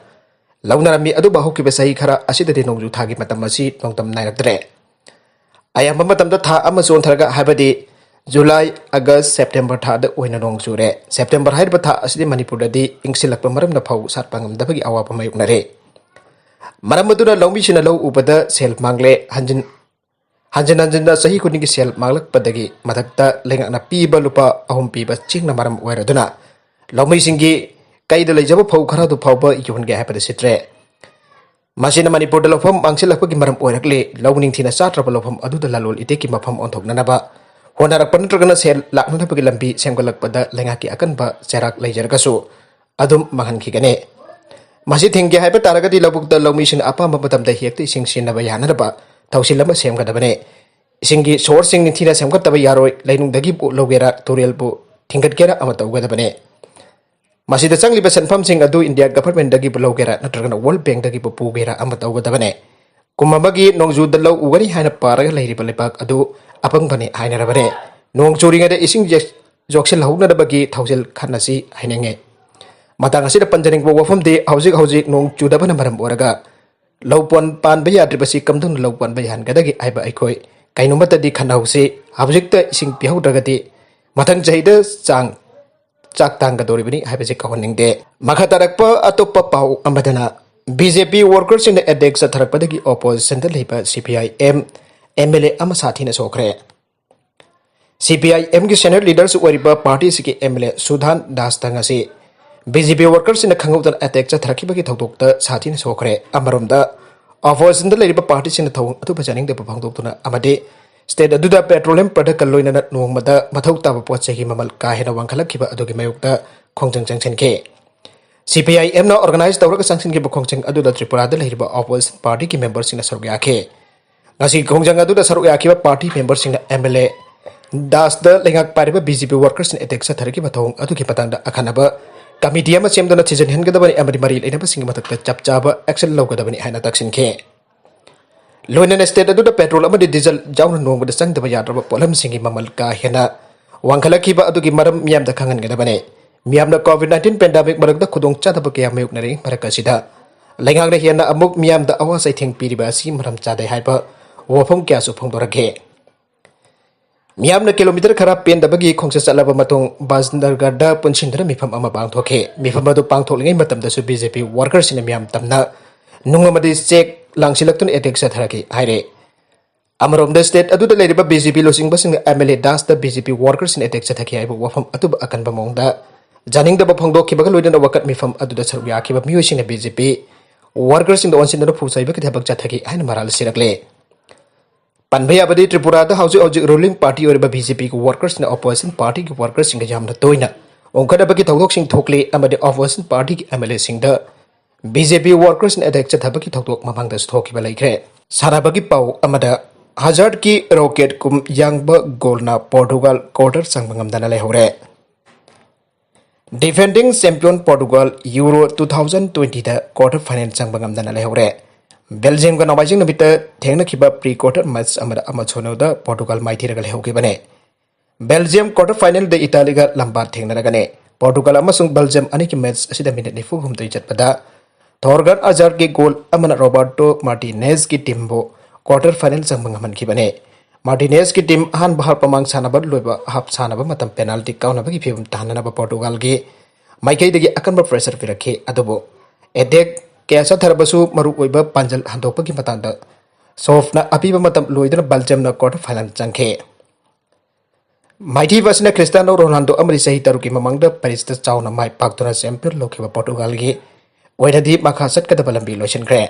ꯂꯧꯅꯔꯝꯃꯤ, ꯑꯗꯨꯕꯨ ꯍꯧꯈꯤꯕ ꯆꯍꯤ ꯈꯔ ꯑꯁꯤꯗꯗꯤ ꯅꯣꯡꯖꯨ ꯊꯥꯒꯤ ꯃꯇꯝ ꯑꯁꯤ ꯅꯣꯡꯗꯝ ꯅꯥꯏꯔꯛꯇ꯭ꯔꯦ꯫ ꯑꯌꯥꯝꯕ ꯃꯇꯝꯗ ꯊꯥ ꯑꯃ ꯆꯣꯟꯊꯔꯒ, ꯍꯥꯏꯕꯗꯤ ꯖꯨꯂꯥꯏ, ꯑꯥꯒꯁ, ꯁꯦꯞꯇꯦꯝꯕꯔ ꯊꯥꯗ ꯑꯣꯏꯅ ꯅꯣꯡ ꯆꯨꯔꯦ꯫ ꯁꯦꯞꯇꯦꯝꯕꯔ ꯍꯥꯏꯔꯤꯕ ꯊꯥ ꯑꯁꯤꯗꯤ ꯃꯅꯤꯄꯨꯔꯗꯗꯤ ꯏꯪꯁꯤꯜꯂꯛꯄ ꯃꯔꯝꯅ ꯐꯧ ꯁꯥꯠꯄ ꯉꯝꯗꯕꯒꯤ ꯑꯋꯥꯕ ꯃꯥꯌꯣꯛꯅꯔꯦ꯫ ꯃꯔꯝ ꯑꯗꯨꯅ ꯂꯧꯃꯤꯁꯤꯡꯅ ꯂꯧ ꯎꯕꯗ ꯁꯦꯜ ꯃꯥꯡꯂꯦ꯫ ꯍꯟꯖꯤꯟ, ꯍꯟꯖꯤꯟ ꯍꯟꯖꯤꯟꯅ ꯆꯍꯤ ꯈꯨꯗꯤꯡꯒꯤ ꯁꯦꯜ ꯃꯥꯡꯂꯛꯄꯗꯒꯤ ꯃꯊꯛꯇ ꯂꯩꯉꯥꯛꯅ ꯄꯤꯕ ꯂꯨꯄꯥ ꯑꯍꯨꯝ ꯄꯤꯕ ꯆꯦꯡꯅ ꯃꯔꯝ ꯑꯣꯏꯔꯗꯨꯅ ꯂꯧꯃꯤꯁꯤꯡꯒꯤ ꯀꯩꯗ ꯂꯩꯖꯕ ꯐꯧ ꯈꯔ ꯑꯗꯨ ꯐꯥꯎꯕ ꯌꯣꯟꯒꯦ ꯍꯥꯏꯕꯗ ꯁꯤꯠꯇ꯭ꯔꯦ꯫ ꯃꯁꯤꯅ ꯃꯅꯤꯄꯨꯔꯗ ꯂꯧꯐꯝ ꯃꯥꯡꯁꯤꯜꯂꯛꯄꯒꯤ ꯃꯔꯝ ꯑꯣꯏꯔꯛꯂꯦ꯫ ꯂꯧ ꯅꯤꯡꯊꯤꯅ ꯆꯥꯗ꯭ꯔꯕ ꯂꯧꯐꯝ ꯑꯗꯨꯗ ꯂꯂꯣꯟ ꯏꯇꯤꯛꯀꯤ ꯃꯐꯝ ꯑꯣꯟꯊꯣꯛꯅꯅꯕ ꯍꯣꯠꯅꯔꯛꯄ ꯅꯠꯇ꯭ꯔꯒꯅ ꯁꯦꯜ ꯂꯥꯛꯅꯅꯕꯒꯤ ꯂꯝꯕꯤ ꯁꯦꯝꯒꯠꯂꯛꯄꯗ ꯂꯩꯉꯥꯛꯀꯤ ꯑꯀꯟꯕ ꯆꯩꯔꯥꯛ ꯂꯩꯖꯔꯒꯁꯨ ꯑꯗꯨꯝ ꯃꯥꯡꯍꯟꯈꯤꯒꯅꯤ꯫ ꯃꯁꯤ ꯊꯤꯡꯒꯦ ꯍꯥꯏꯕ ꯇꯥꯔꯒꯗꯤ ꯂꯧꯕꯨꯛꯇ ꯂꯧꯃꯤꯁꯤꯡꯅ ꯑꯄꯥꯝꯕ ꯃꯇꯝꯗ ꯍꯦꯛꯇ ꯏꯁꯤꯡ ꯁꯤꯖꯤꯟꯅꯕ ꯌꯥꯅꯅꯕ ꯊꯧꯁꯤꯜ ꯑꯃ ꯁꯦꯝꯒꯗꯕꯅꯤ꯫ ꯏꯁꯤꯡꯒꯤ ꯁꯣꯔꯁꯁꯤꯡ ꯅꯤꯡꯊꯤꯅ ꯁꯦꯝꯒꯠꯇꯕ ꯌꯥꯔꯣꯏ꯫ ꯂꯩꯅꯨꯡꯗꯒꯤꯕꯨ ꯂꯧꯒꯦꯔꯥ, ꯇꯨꯔꯦꯜꯕꯨ ꯊꯤꯡꯒꯠꯀꯦꯔꯥ ꯑꯃ ꯇꯧꯒꯗꯕꯅꯤ꯫ ꯃꯁꯤꯗ ꯆꯪꯂꯤꯕ ꯁꯦꯟꯐꯝꯁꯤꯡ ꯑꯗꯨ ꯏꯟꯗꯤꯌꯥ ꯒꯚꯔꯟꯃꯦꯟꯠꯇꯒꯤꯕꯨ ꯂꯧꯒꯦꯔꯥ ꯅꯠꯇ꯭ꯔꯒꯅ ꯋꯥꯔꯜꯗ ꯕꯦꯡꯛꯇꯒꯤꯕꯨ ꯄꯨꯒꯦꯔꯥ ꯑꯃ ꯇꯧꯒꯗꯕꯅꯤ꯫ ꯀꯨꯝ ꯑꯃꯒꯤ ꯅꯣꯡꯖꯨꯗ ꯂꯧ ꯎꯒꯅꯤ ꯍꯥꯏꯅ ꯄꯥꯔꯒ ꯂꯩꯔꯤꯕ ꯂꯩꯕꯥꯛ ꯑꯗꯨ ꯑꯄꯪꯕꯅꯤ ꯍꯥꯏꯅꯔꯕꯅꯤ꯫ ꯅꯣꯡ ꯆꯨꯔꯤꯉꯩꯗ ꯏꯁꯤꯡ ꯌꯦ-, ꯌꯣꯛꯁꯤꯜꯍꯧꯅꯅꯕꯒꯤ ꯊꯧꯁꯤꯜ ꯈꯟꯅꯁꯤ ꯍꯥꯏꯅꯤꯡꯉꯤ꯫ ꯃꯇꯥꯡ ꯑꯁꯤꯗ ꯄꯟꯖꯅꯤꯡꯕ ꯋꯥꯐꯝꯗꯤ, ꯍꯧꯖꯤꯛ ꯍꯧꯖꯤꯛ ꯅꯣꯡ ꯆꯨꯗꯕꯅ ꯃꯔꯝ ꯑꯣꯏꯔꯒ ꯂꯧ ꯄꯣꯟ ꯄꯥꯟꯕ ꯌꯥꯗ꯭ꯔꯤꯕꯁꯤ ꯀꯝꯗꯧꯅ ꯂꯧ ꯄꯥꯟꯕ ꯌꯥꯍꯟꯒꯗꯒꯦ ꯍꯥꯏꯕ ꯑꯩꯈꯣꯏ ꯀꯩꯅꯣꯃꯠꯇꯗꯤ ꯈꯟꯅꯍꯧꯁꯤ꯫ ꯍꯧꯖꯤꯛꯇ ꯏꯁꯤꯡ ꯄꯤꯍꯧꯗ꯭ꯔꯒꯗꯤ ꯃꯊꯪ ꯆꯍꯤꯗ ꯆꯥꯡ ꯆꯥꯛ ꯇꯥꯡꯒꯗꯧꯔꯤꯕꯅꯤ ꯍꯥꯏꯕꯁꯤ ꯀꯥꯎꯍꯟꯅꯤꯡꯗꯦ꯫ ꯃꯈꯥ ꯇꯥꯔꯛꯄ ꯑꯇꯣꯞꯄ ꯄꯥꯎ ꯑꯃꯗꯅ, ꯕꯤ ꯖꯦ ꯄꯤ ꯋꯥꯔꯀꯔꯁꯤꯡꯅ ꯑꯦꯇꯦꯛ ꯆꯠꯊꯔꯛꯄꯗꯒꯤ ꯑꯣꯄꯣꯖꯤꯁꯟꯗ ꯂꯩꯕ ꯁꯤ P I M M L ꯑꯦ ꯑꯃ ꯁꯥꯊꯤꯅ ꯁꯣꯛꯈ꯭ꯔꯦ꯫ ꯁꯤ ꯄꯤ ꯑꯥꯏ ꯑꯦꯝꯒꯤ ꯁꯦꯅꯤꯌꯔ ꯂꯤꯗꯔꯁꯨ ꯑꯣꯏꯔꯤꯕ ꯄꯥꯔꯇꯤꯁꯤꯒꯤ ꯑꯦꯝ ꯑꯦꯜ ꯑꯦ ꯁꯨꯙꯥꯟ ꯗꯥꯁꯇ ꯉꯁꯤ ꯕꯤ ꯖꯦ ꯄꯤ ꯋꯥꯔꯀꯔꯁꯤꯡꯅ ꯈꯪꯍꯧꯗꯅ ꯑꯦꯇꯦꯛ ꯆꯠꯊꯔꯛꯈꯤꯕꯒꯤ ꯊꯧꯗꯣꯛꯇ ꯁꯥꯊꯤꯅ ꯁꯣꯛꯈ꯭ꯔꯦ꯫ ꯑꯃꯔꯣꯝꯗ, ꯑꯣꯄꯣꯖꯤꯁꯟꯗ ꯂꯩꯔꯤꯕ ꯄꯥꯔꯇꯤꯁꯤꯡꯅ ꯊꯧꯑꯣꯡ ꯑꯗꯨ ꯐꯖꯅꯤꯡꯗꯕ ꯐꯣꯡꯗꯣꯛꯇꯨꯅ ꯑꯃꯗꯤ ꯁ꯭ꯇꯦꯠ ꯑꯗꯨꯗ ꯄꯦꯇ꯭ꯔꯣꯂꯤꯌꯝ ꯄ꯭ꯔꯗꯛꯀ ꯂꯣꯏꯅꯅ ꯅꯣꯡꯃꯗ ꯃꯊꯧ ꯇꯥꯕ ꯄꯣꯠ ꯆꯩꯒꯤ ꯃꯃꯜ ꯀꯥ ꯍꯦꯟꯅ ꯋꯥꯡꯈꯠꯂꯛꯈꯤꯕ ꯑꯗꯨꯒꯤ ꯃꯥꯌꯣꯛꯇ ꯈꯣꯡꯖꯪ ꯆꯪꯁꯤꯟꯈꯤ꯫ ꯁꯤ ꯄꯤ ꯑꯥꯏ ꯑꯦꯝꯅ ꯑꯣꯔꯒꯅꯥꯏꯖ ꯇꯧꯔꯒ ꯆꯪꯁꯤꯟꯈꯤꯕ ꯈꯣꯡꯖꯪ ꯑꯗꯨꯗ ꯇ꯭ꯔꯤꯄꯨꯔꯥꯗ ꯂꯩꯔꯤꯕ ꯑꯣꯄꯣꯖꯤꯁꯟ ꯄꯥꯔꯇꯤꯒꯤ ꯃꯦꯝꯕꯔꯁꯤꯡꯅ ꯁꯔꯨꯛ ꯌꯥꯈꯤ꯫ ꯉꯁꯤ ꯈꯣꯡꯖꯪ ꯑꯗꯨꯗ ꯁꯔꯨꯛ ꯌꯥꯈꯤꯕ ꯄꯥꯔꯇꯤ ꯃꯦꯝꯕꯔꯁꯤꯡꯅ ꯑꯦꯝ ꯑꯦꯜ ꯑꯦ ꯗꯥꯁꯇ ꯂꯩꯉꯥꯛ ꯄꯥꯏꯔꯤꯕ ꯕꯤ ꯖꯦ ꯄꯤ ꯋꯥꯔꯀꯔꯁꯤꯡꯅ ꯑꯦꯇꯦꯛ ꯆꯠꯊꯔꯛꯈꯤꯕ ꯊꯧꯑꯣꯡ ꯑꯗꯨꯒꯤ ꯃꯇꯥꯡꯗ ꯑꯈꯟꯅꯕ ꯀꯃꯤꯇꯤ ꯑꯃ ꯁꯦꯝꯗꯨꯅ ꯊꯤꯖꯤꯟ ꯍꯟꯒꯗꯕꯅꯤ ꯑꯃꯗꯤ ꯃꯔꯤ ꯂꯩꯅꯕꯁꯤꯡꯒꯤ ꯃꯊꯛꯇ ꯆꯞ ꯆꯥꯕ ꯑꯦꯛꯁꯟ ꯂꯧꯒꯗꯕꯅꯤ ꯍꯥꯏꯅ ꯇꯛꯁꯤꯟꯈꯤ꯫ ꯂꯣꯏꯅꯅ ꯁ꯭ꯇꯦꯠ ꯑꯗꯨꯗ ꯄꯦꯇ꯭ꯔꯣꯜ ꯑꯃꯗꯤ ꯗꯤꯖꯜ ꯌꯥꯎꯅ ꯅꯣꯡꯃꯗ ꯆꯪꯗꯕ ꯌꯥꯗ꯭ꯔꯕ ꯄꯣꯠꯂꯝꯁꯤꯡꯒꯤ ꯃꯃꯜ ꯀꯥ ꯍꯦꯟꯅ ꯋꯥꯡꯈꯠꯂꯛꯈꯤꯕ ꯑꯗꯨꯒꯤ ꯃꯔꯝ ꯃꯤꯌꯥꯝꯗ ꯈꯪꯍꯟꯒꯗꯕꯅꯤ꯫ ꯃꯤꯌꯥꯝꯅ ꯀꯣꯚꯤꯗ ꯅꯥꯏꯟꯇꯤꯟ ꯄꯦꯟꯗꯥꯃꯤꯛ ꯃꯔꯛꯇ ꯈꯨꯗꯣꯡꯆꯥꯗꯕ ꯀꯌꯥ ꯃꯥꯌꯣꯛꯅꯔꯤ꯫ ꯃꯔꯛ ꯑꯁꯤꯗ ꯂꯩꯉꯥꯛꯅ ꯍꯦꯟꯅ ꯑꯃꯨꯛ ꯃꯤꯌꯥꯝꯗ ꯑꯋꯥ ꯆꯩꯊꯦꯡ ꯄꯤꯔꯤꯕ ꯑꯁꯤ ꯃꯔꯝ ꯆꯥꯗꯦ ꯍꯥꯏꯕ ꯋꯥꯐꯝ ꯀꯌꯥꯁꯨ ꯐꯣꯡꯗꯣꯔꯛꯈꯤ꯫ ꯃꯤꯌꯥꯝꯅ ꯀꯤꯂꯣꯃꯤꯇꯔ ꯈꯔ ꯄꯦꯟꯗꯕꯒꯤ ꯈꯣꯡꯆꯠ ꯆꯠꯂꯕ ꯃꯇꯨꯡ ꯕꯥꯖꯅꯒꯔꯗ ꯄꯨꯟꯁꯤꯟꯗꯨꯅ ꯃꯤꯐꯝ ꯑꯃ ꯄꯥꯡꯊꯣꯛꯈꯤ꯫ ꯃꯤꯐꯝ ꯑꯗꯨ ꯄꯥꯡꯊꯣꯛꯂꯤꯉꯩ ꯃꯇꯝꯗꯁꯨ ꯕꯤ ꯖꯦ ꯄꯤ ꯋꯥꯔꯀꯔꯁꯤꯡꯅ ꯃꯤꯌꯥꯝ ꯇꯝꯅ ꯅꯨꯡ ꯑꯃꯗꯤ ꯆꯦꯛ ꯂꯪꯁꯤꯜꯂꯛꯇꯨꯅ ꯑꯦꯇꯦꯛ ꯆꯠꯊꯔꯛꯈꯤ ꯍꯥꯏꯔꯦ꯫ ꯑꯃꯔꯣꯝꯗ ꯁ꯭ꯇꯦꯠ ꯑꯗꯨꯗ ꯂꯩꯔꯤꯕ ꯕꯤ ꯖꯦ ꯄꯤ ꯂꯨꯆꯤꯡꯕꯁꯤꯡꯅ ꯑꯦꯝ ꯑꯦꯜ ꯑꯦ ꯗꯥꯁꯇ ꯕꯤ ꯖꯦ ꯄꯤ ꯋꯥꯔꯀꯔꯁꯤꯡꯅ ꯑꯦꯇꯦꯛ ꯆꯠꯊꯈꯤ ꯍꯥꯏꯕ ꯋꯥꯐꯝ ꯑꯗꯨꯕꯨ ꯑꯀꯟꯕ ꯃꯑꯣꯡꯗ ꯌꯥꯅꯤꯡꯗꯕ ꯐꯣꯡꯗꯣꯛꯈꯤꯕꯒ ꯂꯣꯏꯅꯅ ꯋꯥꯀꯠ ꯃꯤꯐꯝ ꯑꯗꯨꯗ ꯁꯔꯨꯛ ꯌꯥꯈꯤꯕ ꯃꯤꯑꯣꯏꯁꯤꯡꯅ ꯕꯤ ꯖꯦ ꯄꯤ ꯋꯥꯔꯀꯔꯁꯤꯡꯗ ꯑꯣꯟꯁꯤꯟꯗꯨꯅ ꯐꯨ ꯆꯩꯕꯒꯤ ꯊꯕꯛ ꯆꯠꯊꯈꯤ ꯍꯥꯏꯅ ꯃꯔꯥꯜ ꯁꯤꯔꯛꯂꯦ꯫ ꯄꯟꯕ ꯌꯥꯕꯗꯤ ꯇ꯭ꯔꯤꯄꯨꯔꯥꯗ ꯍꯧꯖꯤꯛ ꯍꯧꯖꯤꯛ ꯔꯨꯂꯤꯡ ꯄꯥꯔꯇꯤ ꯑꯣꯏꯔꯤꯕ ꯕꯤ ꯖꯦ ꯄꯤꯒꯤ ꯋꯥꯔꯀꯔꯁꯤꯡꯅ ꯑꯣꯄꯣꯖꯤꯁꯟ ꯄꯥꯔꯇꯤꯒꯤ ꯋꯥꯔꯀꯔꯁꯤꯡꯒ ꯌꯥꯝꯅ ꯇꯣꯏꯅ ꯎꯪꯈꯠꯅꯕꯒꯤ ꯊꯧꯗꯣꯛꯁꯤꯡ ꯊꯣꯛꯂꯤ ꯑꯃꯗꯤ ꯑꯣꯄꯣꯖꯤꯁꯟ ꯄꯥꯔꯇꯤꯒꯤ ꯑꯦꯝ ꯑꯦꯜ ꯑꯦꯁꯤꯡꯗ ꯕꯤ ꯖꯦ ꯄꯤ ꯋꯥꯔꯀꯔꯁꯅ ꯑꯦꯇꯦꯛ ꯆꯠꯊꯕꯒꯤ ꯊꯧꯗꯣꯛ ꯃꯃꯥꯡꯗꯁꯨ ꯊꯣꯛꯈꯤꯕ ꯂꯩꯈ꯭ꯔꯦ꯫ ꯁꯥꯟꯅꯕꯒꯤ ꯄꯥꯎ ꯑꯃꯗ, ꯍꯖꯥꯔꯠꯀꯤ ꯔꯣꯀꯦꯠ ꯀꯨꯝ ꯌꯥꯡꯕ ꯒꯣꯜꯅ ꯄꯣꯔꯇꯨꯒꯜ ꯀ꯭ꯋꯥꯔꯇꯔ ꯆꯪꯕ ꯉꯝꯗꯅ ꯂꯩꯍꯧꯔꯦ꯫ Defending champion Portugal Euro two thousand ꯇ꯭ꯋꯦꯟꯇꯤꯗ ꯀ꯭ꯋꯥꯔꯇꯔ ꯐꯥꯏꯅꯦꯜ ꯆꯪꯕ ꯉꯝꯗꯅ ꯂꯩꯍꯧꯔꯦ꯫ ꯕꯦꯜꯖꯤꯌꯝꯒ ꯅꯣꯡꯃꯥꯏꯖꯤꯡ ꯅꯨꯃꯤꯠꯇ ꯊꯦꯡꯅꯈꯤꯕ ꯄ꯭ꯔꯤ ꯀ꯭ꯋꯥꯔꯇꯔ ꯃꯦꯆ ꯑꯃꯗ ꯑꯃ ꯁꯣꯏꯅꯣꯗ ꯄꯣꯔꯇꯨꯒꯜ ꯃꯥꯏꯊꯤꯔꯒ ꯂꯩꯍꯧꯈꯤꯕꯅꯦ꯫ ꯕꯦꯜꯖꯤꯌꯝ ꯀ꯭ꯋꯥꯔꯇꯔ ꯐꯥꯏꯅꯦꯜꯗ ꯏꯇꯥꯂꯤꯒ ꯂꯝꯕꯥ ꯊꯦꯡꯅꯔꯒꯅꯤ꯫ ꯄꯣꯔꯇꯨꯒꯜ ꯑꯃꯁꯨꯡ ꯕꯦꯜꯖꯤꯌꯝ ꯑꯅꯤꯒꯤ ꯃꯦꯆ ꯑꯁꯤꯗ ꯃꯤꯅꯤꯠ ꯅꯤꯐꯨ ꯍꯨꯝꯗꯣꯏ ꯆꯠꯄꯗ ꯊꯣꯔꯒꯟ ꯑꯖꯥꯔꯒꯤ ꯒꯣꯜ ꯑꯃꯅ ꯔꯣꯕꯥꯔꯇꯣ ꯃꯥꯔꯇꯤꯅꯦꯖꯒꯤ ꯇꯤꯝꯕꯨ ꯀ꯭ꯋꯥꯔꯇꯔ ꯐꯥꯏꯅꯦꯜ ꯆꯪꯕ ꯉꯝꯍꯟꯈꯤꯕꯅꯤ꯫ ꯃꯥꯔꯇꯤꯅꯦꯖꯒꯤ ꯇꯤꯝ ꯑꯍꯥꯟꯕ ꯍꯥꯞ ꯃꯃꯥꯡ ꯁꯥꯟꯅꯕ ꯂꯣꯏꯕ ꯍꯥꯞ ꯁꯥꯟꯅꯕ ꯃꯇꯝ ꯄꯦꯅꯥꯜꯇꯤ ꯀꯥꯎꯅꯕꯒꯤ ꯐꯤꯕꯝ ꯇꯥꯍꯟꯅꯅꯕ ꯄꯣꯔꯇꯨꯒꯜꯒꯤ ꯃꯥꯏꯀꯩꯗꯒꯤ ꯑꯀꯟꯕ ꯄ꯭ꯔꯦꯁꯔ ꯄꯤꯔꯛꯈꯤ꯫ ꯑꯗꯨꯕꯨ ꯑꯦꯇꯦꯛ ꯀꯌꯥ ꯆꯠꯊꯔꯕꯁꯨ ꯃꯔꯨꯑꯣꯏꯕ ꯄꯥꯟꯖꯜ ꯍꯟꯗꯣꯛꯄꯒꯤ ꯃꯇꯥꯡꯗ ꯁꯣꯐꯅ ꯑꯄꯤꯕ ꯃꯇꯝ ꯂꯣꯏꯗꯨꯅ ꯕꯦꯜꯖꯤꯌꯝꯅ ꯀ꯭ꯋꯥꯔꯇꯔ ꯐꯥꯏꯅꯦꯜ ꯆꯪꯈꯤ꯫ ꯃꯥꯏꯊꯤꯕ ꯑꯁꯤꯅ ꯈ꯭ꯔꯤꯁꯇꯤꯌꯥꯅꯣ ꯔꯣꯅꯥꯜꯗꯣ ꯑꯃꯗꯤ ꯆꯍꯤ ꯇꯔꯨꯛꯀꯤ ꯃꯃꯥꯡꯗ ꯄꯦꯔꯤꯁꯇ ꯆꯥꯎꯅ ꯃꯥꯏ ꯄꯥꯛꯇꯨꯅ ꯆꯦꯝꯄꯤꯌꯟ ꯂꯧꯈꯤꯕ ꯄꯣꯔꯇꯨꯒꯜꯒꯤ ꯑꯣꯏꯅꯗꯤ ꯃꯈꯥ ꯆꯠꯀꯗꯕ ꯂꯝꯕꯤ ꯂꯣꯏꯁꯤꯟꯈ꯭ꯔꯦ꯫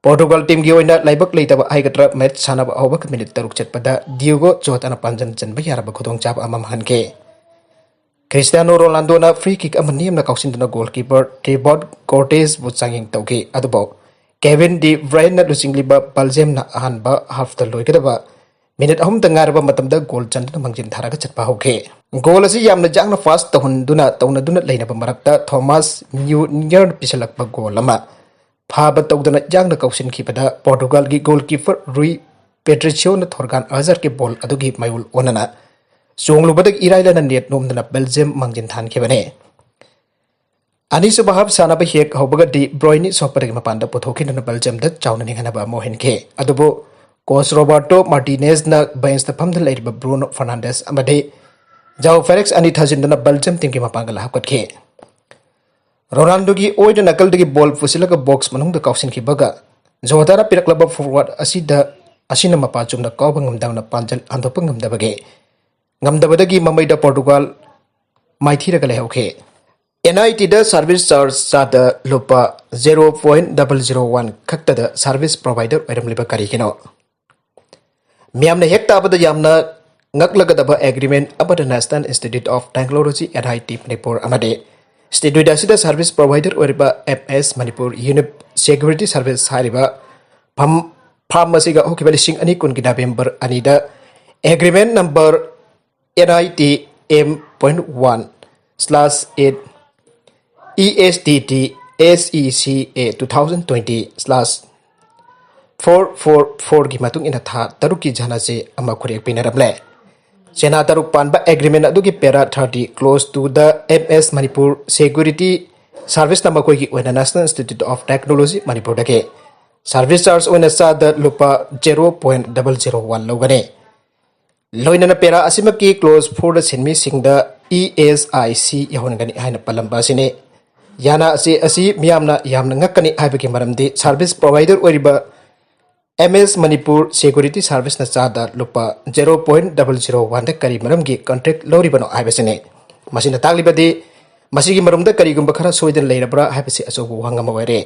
ꯄꯣꯔꯇꯨꯒꯜ ꯇꯤꯝꯒꯤ ꯑꯣꯏꯅ ꯂꯥꯏꯕꯛ ꯂꯩꯇꯕ ꯍꯥꯏꯒꯗ꯭ꯔꯥ, ꯃꯦꯆ ꯁꯥꯟꯅꯕ ꯑꯍꯧꯕꯒꯤ ꯃꯤꯅꯤꯠ ꯇꯔꯨꯛ ꯆꯠꯄꯗ ꯗꯤꯌꯣꯒꯣ ꯖꯣꯇꯥꯅ ꯄꯥꯟꯖꯟ ꯆꯟꯕ ꯌꯥꯔꯕ ꯈꯨꯗꯣꯡꯆꯥꯕ ꯑꯃ ꯃꯥꯡꯍꯟꯈꯤ꯫ ꯈ꯭ꯔꯤꯁꯇꯤꯌꯥꯅꯣ ꯔꯣꯅꯥꯜꯗꯣꯅ ꯐ꯭ꯔꯤ ꯀꯤꯛ ꯑꯃ ꯅꯦꯝꯅ ꯀꯥꯎꯁꯤꯟꯗꯨꯅ ꯒꯣꯜꯀꯤꯄꯔ ꯇ꯭ꯔꯤꯕꯣꯠ ꯀꯣꯔꯇꯦꯁꯕꯨ ꯆꯥꯡꯌꯦꯡ ꯇꯧꯈꯤ꯫ ꯑꯗꯨꯕꯨ ꯀꯦꯚꯤꯟ ꯗꯤ ꯕ꯭ꯔꯥꯏꯟꯅ ꯂꯨꯆꯤꯡꯂꯤꯕ ꯕꯦꯜꯖꯤꯌꯝꯅ ꯑꯍꯥꯟꯕ ꯍꯥꯐꯇ ꯂꯣꯏꯒꯗꯕ ꯃꯤꯅꯤꯠ ꯑꯍꯨꯝꯗ ꯉꯥꯏꯔꯕ ꯃꯇꯝꯗ ꯒꯣꯜ ꯆꯟꯗꯨꯅ ꯃꯥꯡꯖꯤꯟ ꯊꯥꯔꯒ ꯆꯠꯄ ꯍꯧꯈꯤ꯫ ꯒꯣꯜ ꯑꯁꯤ ꯌꯥꯝꯅ ꯌꯥꯡꯅ ꯄꯥꯁ ꯇꯧꯍꯟꯗꯨꯅ ꯇꯧꯅꯗꯨꯅ ꯂꯩꯅꯕ ꯃꯔꯛꯇ ꯊꯣꯃꯥꯁ ꯃ꯭ꯌꯨꯅꯤꯌꯔꯅ ꯄꯤꯁꯤꯜꯂꯛꯄ ꯒꯣꯜ ꯑꯃ ꯐꯥꯕ ꯇꯧꯗꯅ ꯌꯥꯡꯅ ꯀꯧꯁꯤꯟꯈꯤꯕꯗ ꯄꯣꯔꯇꯨꯒꯜꯒꯤ ꯒꯣꯜꯀꯤꯄꯔ ꯔꯨꯏ ꯄꯦꯇ꯭ꯔꯤꯁꯤꯌꯣꯅ ꯊꯣꯔꯒꯥꯟ ꯑꯖꯥꯔꯒꯤ ꯕꯣꯜ ꯑꯗꯨꯒꯤ ꯃꯥꯌꯣꯜ ꯑꯣꯟꯅꯅ ꯆꯣꯡꯂꯨꯕꯗꯒꯤ ꯏꯔꯥꯏ ꯂꯥꯏꯅ ꯅꯦꯠ ꯅꯣꯝꯗꯨꯅ ꯕꯦꯜꯖꯤꯌꯝ ꯃꯥꯡꯖꯤꯟ ꯊꯥꯟꯈꯤꯕꯅꯤ꯫ ꯑꯅꯤꯁꯨꯕ ꯍꯥꯞ ꯁꯥꯟꯅꯕ ꯍꯦꯛ ꯍꯧꯕꯒ ꯗꯤ ꯕ꯭ꯔꯣꯏꯅꯤ ꯁꯣꯛꯄꯗꯒꯤ ꯃꯄꯥꯟꯗ ꯄꯨꯊꯣꯛꯈꯤꯗꯨꯅ ꯕꯦꯜꯖꯤꯌꯝꯗ ꯆꯥꯎꯅ ꯅꯤꯡꯍꯟꯅꯕ ꯑꯃ ꯑꯣꯏꯍꯟꯈꯤ꯫ ꯑꯗꯨꯕꯨ ꯀꯣꯆ ꯔꯣꯕꯥꯔꯇꯣ ꯃꯥꯔꯇꯤꯅꯦꯖꯅ ꯕꯦꯟꯁꯇ ꯐꯝꯗꯨꯅ ꯂꯩꯔꯤꯕ ꯕ꯭ꯔꯨꯅꯣ ꯐꯔꯅꯥꯟꯗꯦꯁ ꯑꯃꯗꯤ ꯖꯥꯎ ꯐꯦꯂꯤꯛꯁ ꯑꯅꯤ ꯊꯥꯖꯤꯟꯗꯨꯅ ꯕꯦꯜꯖꯤꯌꯝ ꯇꯤꯝꯒꯤ ꯃꯄꯥꯡꯒꯜ ꯍꯥꯞꯀꯠꯈꯤ꯫ ꯔꯣꯅꯥꯜꯗꯣꯒꯤ ꯑꯣꯏꯅ ꯅꯥꯀꯜꯗꯒꯤ ꯕꯣꯜ ꯄꯨꯁꯤꯜꯂꯒ ꯕꯣꯛꯁ ꯃꯅꯨꯡꯗ ꯀꯥꯎꯁꯤꯟꯈꯤꯕꯒ ꯖꯣꯇꯥꯅ ꯄꯤꯔꯛꯂꯕ ꯐꯣꯔꯋꯥꯔꯗ ꯑꯁꯤꯗ, ꯑꯁꯤꯅ ꯃꯄꯥ ꯆꯨꯝꯅ ꯀꯥꯎꯕ ꯉꯝꯗꯕꯅ ꯄꯥꯟꯖꯜ ꯍꯟꯗꯣꯛꯄ ꯉꯝꯗꯕꯒꯤ, ꯉꯝꯗꯕꯗꯒꯤ ꯃꯃꯩꯗ ꯄꯣꯔꯇꯨꯒꯜ ꯃꯥꯏꯊꯤꯔꯒ ꯂꯩꯍꯧꯈꯤ꯫ ꯑꯦꯟ ꯑꯥꯏ ꯇꯤꯗ ꯁꯥꯔꯚꯤꯁ ꯆꯥꯔꯖ ꯆꯥꯗ ꯂꯨꯄꯥ zero point double zero one ꯈꯛꯇꯗ ꯁꯥꯔꯚꯤꯁ ꯄ꯭ꯔꯣꯚꯥꯏꯗꯔ ꯑꯣꯏꯔꯝꯂꯤꯕ ꯀꯔꯤꯒꯤꯅꯣ? ꯃꯤꯌꯥꯝꯅ ꯍꯦꯛ ꯇꯥꯕꯗ ꯌꯥꯝꯅ ꯉꯛꯂꯒꯗꯕ ꯑꯦꯒ꯭ꯔꯤꯃꯦꯟ ꯑꯃꯗ national institute of technology, N I T Manipur ꯑꯃꯗꯤ ꯁ꯭ꯇꯦꯠ ꯑꯁꯤꯗ ꯁꯔꯚꯤꯁ ꯄ꯭ꯔꯣꯚꯥꯏꯗꯔ ꯑꯣꯏꯔꯤꯕ ꯑꯦꯝ ꯑꯦꯁ ꯃꯅꯤꯄꯨꯔ ꯌꯨꯅꯤꯞ ꯁꯦꯀ꯭ꯌꯨꯔꯤꯇꯤ ꯁꯔꯚꯤꯁ ꯍꯥꯏꯔꯤꯕ ꯐꯥꯝ ꯐꯥꯝ ꯑꯁꯤꯒ ꯍꯧꯈꯤꯕ ꯂꯤꯁꯤꯡ ꯑꯅꯤ ꯀꯨꯟꯒꯤ ꯅꯕꯦꯝꯕꯔ ꯑꯅꯤꯗ agreement number N I T M point one slash eight E S T T S E C A two thousand twenty slash four four four ꯒꯤ ꯃꯇꯨꯡ ꯏꯟꯅ ꯊꯥ ꯇꯔꯨꯛꯀꯤ ꯖꯅꯥꯁꯦ ꯑꯃ ꯈꯨꯔꯦꯛ ꯄꯤꯅꯔꯝꯂꯦ꯫ ꯆꯦꯅꯥ ꯇꯔꯨꯛ ꯄꯥꯟꯕ ꯑꯦꯒ꯭ꯔꯤꯃꯦꯟ ꯑꯗꯨꯒꯤ ꯄꯦꯔꯥ ꯊꯥꯔꯇꯤ ꯀ꯭ꯂꯣꯁ ꯇꯨꯗ ꯑꯦꯝ ꯑꯦꯁ ꯃꯅꯤꯄꯨꯔ ꯁꯦꯀ꯭ꯌꯨꯔꯤꯇꯤ ꯁꯥꯔꯚꯤꯁꯅ ꯃꯈꯣꯏꯒꯤ ꯑꯣꯏꯅ ꯅꯦꯁꯅꯦꯜ ꯏꯟꯁꯇꯤꯇ꯭ꯌꯨꯠ ꯑꯣꯐ ꯇꯦꯛꯅꯣꯂꯣꯖꯤ ꯃꯅꯤꯄꯨꯔꯗꯒꯤ ꯁꯥꯔꯚꯤꯁ ꯆꯥꯔꯖ ꯑꯣꯏꯅ ꯆꯥꯗ ꯂꯨꯄꯥ zero point double zero one ꯂꯧꯒꯅꯤ꯫ ꯂꯣꯏꯅꯅ ꯄꯦꯔꯥ ꯑꯁꯤꯃꯛꯀꯤ ꯀ꯭ꯂꯣꯁ ꯐꯣꯔꯗ ꯁꯤꯟꯃꯤꯁꯤꯡꯗ ꯏ ꯑꯦꯁ ꯑꯥꯏ ꯁꯤ ꯌꯧꯍꯟꯒꯅꯤ ꯍꯥꯏꯅ ꯄꯜꯂꯝꯕ ꯑꯁꯤꯅꯤ꯫ ꯌꯥꯅ ꯑꯁꯤ ꯑꯁꯤ ꯃꯤꯌꯥꯝꯅ ꯌꯥꯝꯅ ꯉꯛꯀꯅꯤ ꯍꯥꯏꯕꯒꯤ ꯃꯔꯝꯗꯤ ꯁꯥꯔꯚꯤꯁ ꯄ꯭ꯔꯣꯚꯥꯏꯗꯔ ꯑꯣꯏꯔꯤꯕ ꯑꯦꯝ ꯑꯦꯁ ꯃꯅꯤꯄꯨꯔ ꯁꯦꯀ꯭ꯌꯨꯔꯤꯇꯤ ꯁꯥꯔꯚꯤꯁꯅ ꯆꯥꯗ ꯂꯨꯄꯥ ꯖꯦꯔꯣ ꯄꯣꯏꯟ ꯗꯕꯜ ꯖꯤꯔꯣ ꯋꯥꯟꯗ ꯀꯔꯤ ꯃꯔꯝꯒꯤ ꯀꯟꯇ꯭ꯔꯦꯛ ꯂꯧꯔꯤꯕꯅꯣ ꯍꯥꯏꯕꯁꯤꯅꯤ꯫ ꯃꯁꯤꯅ ꯇꯥꯛꯂꯤꯕꯗꯤ ꯃꯁꯤꯒꯤ ꯃꯔꯨꯝꯗ ꯀꯔꯤꯒꯨꯝꯕ ꯈꯔ ꯁꯣꯏꯗꯅ ꯂꯩꯔꯕ꯭ꯔꯥ ꯍꯥꯏꯕꯁꯤ ꯑꯆꯧꯕ ꯋꯥꯍꯪ ꯑꯃ ꯑꯣꯏꯔꯦ꯫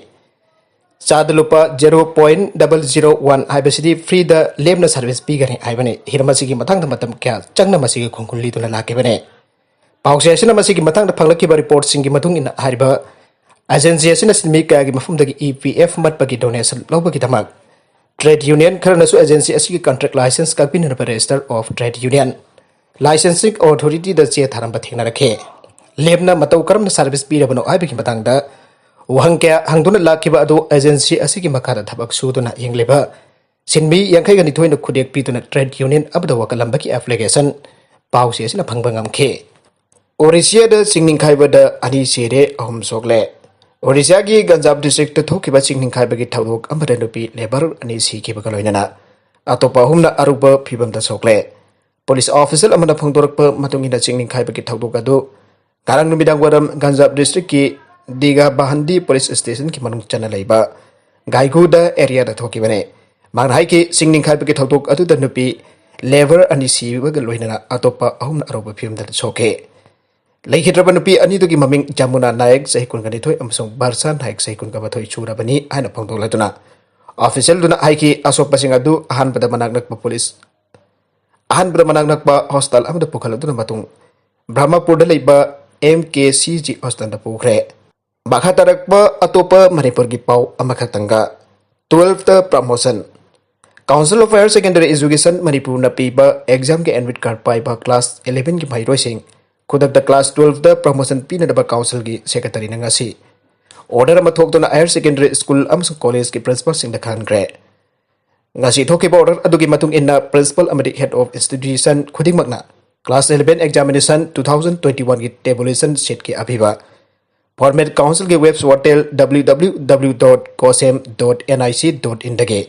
ꯆꯥꯗ ꯂꯨꯄꯥ zero point double zero one ꯍꯥꯏꯕꯁꯤꯗꯤ ꯐ꯭ꯔꯤꯗ ꯂꯦꯝꯅ ꯁꯥꯔꯚꯤꯁ ꯄꯤꯒꯅꯤ ꯍꯥꯏꯕꯅꯤ꯫ ꯍꯤꯔꯝ ꯑꯁꯤꯒꯤ ꯃꯇꯥꯡꯗ ꯃꯇꯝ ꯀꯌꯥ ꯆꯪꯅ ꯃꯁꯤꯒꯤ ꯈꯣꯡꯒꯨꯜ ꯂꯤꯗꯨꯅ ꯂꯥꯛꯈꯤꯕꯅꯤ꯫ ꯄꯥꯎꯆꯦ ꯑꯁꯤꯅ ꯃꯁꯤꯒꯤ ꯃꯇꯥꯡꯗ ꯐꯪꯂꯛꯈꯤꯕ ꯔꯤꯄꯣꯔꯠꯁꯤꯡꯒꯤ ꯃꯇꯨꯡ ꯏꯟꯅ ꯍꯥꯏꯔꯤꯕ ꯑꯦꯖꯦꯟꯁꯤ ꯑꯁꯤꯅ ꯁꯤꯟꯃꯤ ꯀꯌꯥꯒꯤ ꯃꯐꯝꯗꯒꯤ ꯏ ꯄꯤ ꯑꯦꯐ ꯃꯠꯄꯒꯤ ꯗꯣꯅꯦꯁꯟ ꯂꯧꯕꯒꯤꯗꯃꯛ ꯇ꯭ꯔꯦꯗ ꯌꯨꯅꯤꯌꯟ ꯈꯔꯅꯁꯨ ꯑꯦꯖꯦꯟꯁꯤ ꯑꯁꯤꯒꯤ ꯀꯟꯇ꯭ꯔꯦꯛ ꯂꯥꯏꯁꯦꯟꯁ ꯀꯛꯄꯤꯅꯅꯕ ꯔꯦꯖꯤꯁꯇꯔ ꯑꯣꯐ ꯇ꯭ꯔꯦꯗ ꯌꯨꯅꯤꯌꯟ ꯂꯥꯏꯁꯦꯟꯁꯤꯡ ꯑꯣꯊꯣꯔꯤꯇꯤꯗ ꯆꯦ ꯊꯥꯔꯝꯕ ꯊꯦꯡꯅꯔꯛꯈꯤ꯫ ꯂꯦꯝꯅ ꯃꯇꯧ ꯀꯔꯝꯅ ꯁꯥꯔꯚꯤꯁ ꯄꯤꯔꯕꯅꯣ ꯍꯥꯏꯕꯒꯤ ꯃꯇꯥꯡꯗ ꯋꯥꯍꯪ ꯀꯌꯥ ꯍꯪꯗꯨꯅ ꯂꯥꯛꯈꯤꯕ ꯑꯗꯨ ꯑꯦꯖꯦꯟꯁꯤ ꯑꯁꯤꯒꯤ ꯃꯈꯥꯗ ꯊꯕꯛ ꯁꯨꯗꯨꯅ ꯌꯦꯡꯂꯤꯕ ꯁꯤꯟꯃꯤ ꯌꯥꯡꯈꯩꯒ ꯅꯤꯊꯣꯏꯅ ꯈꯨꯗꯦꯛ ꯄꯤꯗꯨꯅ ꯇ꯭ꯔꯦꯗ ꯌꯨꯅꯤꯌꯟ ꯑꯃꯗ ꯋꯥꯀꯠꯂꯝꯕꯒꯤ ꯑꯦꯄ꯭ꯂꯤꯀꯦꯁꯟ ꯄꯥꯎꯆꯦ ꯑꯁꯤꯅ ꯐꯪꯕ ꯉꯝꯈꯤ꯫ ꯑꯣꯔꯤꯁꯤꯌꯥꯗ ꯆꯤꯡ ꯅꯤꯡꯈꯥꯏꯕꯗ ꯑꯅꯤ ꯁꯤꯔꯦ, ꯑꯍꯨꯝ ꯁꯣꯛꯂꯦ꯫ ꯑꯣꯔꯤꯁꯤꯌꯥꯒꯤ ꯒꯟꯖꯥꯕ ꯗꯤꯁꯇ꯭ꯔꯤꯛꯇ ꯊꯣꯛꯈꯤꯕ ꯆꯤꯡ ꯅꯤꯡꯈꯥꯏꯕꯒꯤ ꯊꯧꯗꯣꯛ ꯑꯃꯗ ꯅꯨꯄꯤ ꯂꯦꯕꯔ ꯑꯅꯤ ꯁꯤꯈꯤꯕꯒ ꯂꯣꯏꯅꯅ ꯑꯇꯣꯞꯄ ꯑꯍꯨꯝꯅ ꯑꯔꯨꯕ ꯐꯤꯕꯝꯗ ꯁꯣꯛꯂꯦ꯫ ꯄꯨꯂꯤꯁ ꯑꯣꯐꯤꯁꯤꯌꯦꯜ ꯑꯃꯅ ꯐꯣꯡꯗꯣꯔꯛꯄ ꯃꯇꯨꯡ ꯏꯟꯅ ꯆꯤꯡ ꯅꯤꯡꯈꯥꯏꯕꯒꯤ ꯊꯧꯗꯣꯛ ꯑꯗꯨ ꯉꯔꯥꯡ ꯅꯨꯃꯤꯗꯥꯡ ꯋꯥꯏꯔꯝ ꯒꯟꯖꯥꯕ ꯗꯤꯁꯇ꯭ꯔꯤꯛꯀꯤ ꯗꯤꯒꯥ ꯕꯍꯟꯗꯤ ꯄꯨꯂꯤꯁ ꯁ꯭ꯇꯦꯁꯟꯒꯤ ꯃꯅꯨꯡ ꯆꯟꯅ ꯂꯩꯕ ꯒꯥꯏꯒꯨꯗ ꯑꯦꯔꯤꯌꯥꯗ ꯊꯣꯛꯈꯤꯕꯅꯤ꯫ ꯃꯍꯥꯛꯅ ꯍꯥꯏꯈꯤ, ꯆꯤꯡ ꯅꯤꯡꯈꯥꯏꯕꯒꯤ ꯊꯧꯗꯣꯛ ꯑꯗꯨꯗ ꯅꯨꯄꯤ ꯂꯦꯕꯔ ꯑꯅꯤ ꯁꯤꯕꯒ ꯂꯣꯏꯅꯅ ꯑꯇꯣꯞꯄ ꯑꯍꯨꯝꯅ ꯑꯔꯨꯕ ꯐꯤꯕꯝꯗ ꯁꯣꯛꯈꯤ꯫ ꯂꯩꯈꯤꯗ꯭ꯔꯕ ꯅꯨꯄꯤ ꯑꯅꯤꯗꯨꯒꯤ ꯃꯃꯤꯡ ꯖꯃꯨꯅꯥ ꯅꯥꯌꯛ, ꯆꯍꯤ ꯀꯨꯟꯒ ꯅꯤꯊꯣꯏ, ꯑꯃꯁꯨꯡ ꯕꯥꯔꯁꯥ ꯅꯥꯌꯛ, ꯆꯍꯤ ꯀꯨꯟꯒ ꯃꯥꯊꯣꯏ ꯁꯨꯔꯕꯅꯤ ꯍꯥꯏꯅ ꯐꯣꯡꯗꯣꯛꯂꯗꯨꯅ ꯑꯣꯐꯤꯁꯤꯌꯦꯜꯗꯨꯅ ꯍꯥꯏꯈꯤ, ꯑꯁꯣꯛꯄꯁꯤꯡ ꯑꯗꯨ ꯑꯍꯥꯟꯕꯗ ꯃꯅꯥꯛ ꯅꯛꯄ ꯄꯨꯂꯤꯁ ꯑꯍꯥꯟꯕꯗ ꯃꯅꯥꯛ ꯅꯛꯄ ꯍꯣꯁꯄꯤꯇꯥꯜ ꯑꯃꯗ ꯄꯨꯈꯠꯂꯗꯨꯅ ꯃꯇꯨꯡ ꯕ꯭ꯔꯍꯃꯄꯨꯔꯗ ꯂꯩꯕ ꯑꯦꯝ ꯀꯦ ꯁꯤ ꯖꯤ ꯍꯣꯁꯇꯦꯜꯗ ꯄꯨꯈ꯭ꯔꯦ꯫ ꯃꯈꯥ ꯇꯥꯔꯛꯄ ꯑꯇꯣꯞꯄ ꯃꯅꯤꯄꯨꯔꯒꯤ ꯄꯥꯎ ꯑꯃꯈꯛꯇꯪꯒ꯫ Twelfth promotion꯫ Council of Higher Secondary Education ꯃꯅꯤꯄꯨꯔꯅ ꯄꯤꯕ examꯒꯤ admit card ꯄꯥꯏꯕ class elevenꯒꯤ ꯃꯍꯩꯔꯣꯏꯁꯤꯡ ꯈꯨꯗꯛꯇ class twelfthꯇ promotion ꯄꯤꯅꯅꯕ councilꯒꯤ secretaryꯅ ꯉꯁꯤ order ꯑꯃ ꯊꯣꯛꯇꯨꯅ higher secondary school ꯑꯃꯁꯨꯡ collegeꯀꯤ principalꯁꯤꯡꯗ ꯈꯪꯍꯟꯈ꯭ꯔꯦ꯫ ꯉꯁꯤ ꯊꯣꯛꯈꯤꯕ order ꯑꯗꯨꯒꯤ ꯃꯇꯨꯡ ꯏꯟꯅ principal ꯑꯃꯗꯤ head of institution ꯈꯨꯗꯤꯡꯃꯛꯅ class eleven examination two thousand twenty-oneꯒꯤ tabulation sheetꯀꯤ ꯑꯄꯤꯕ format councilꯒꯤ web portal www.cosem.nic.inꯗꯒꯤ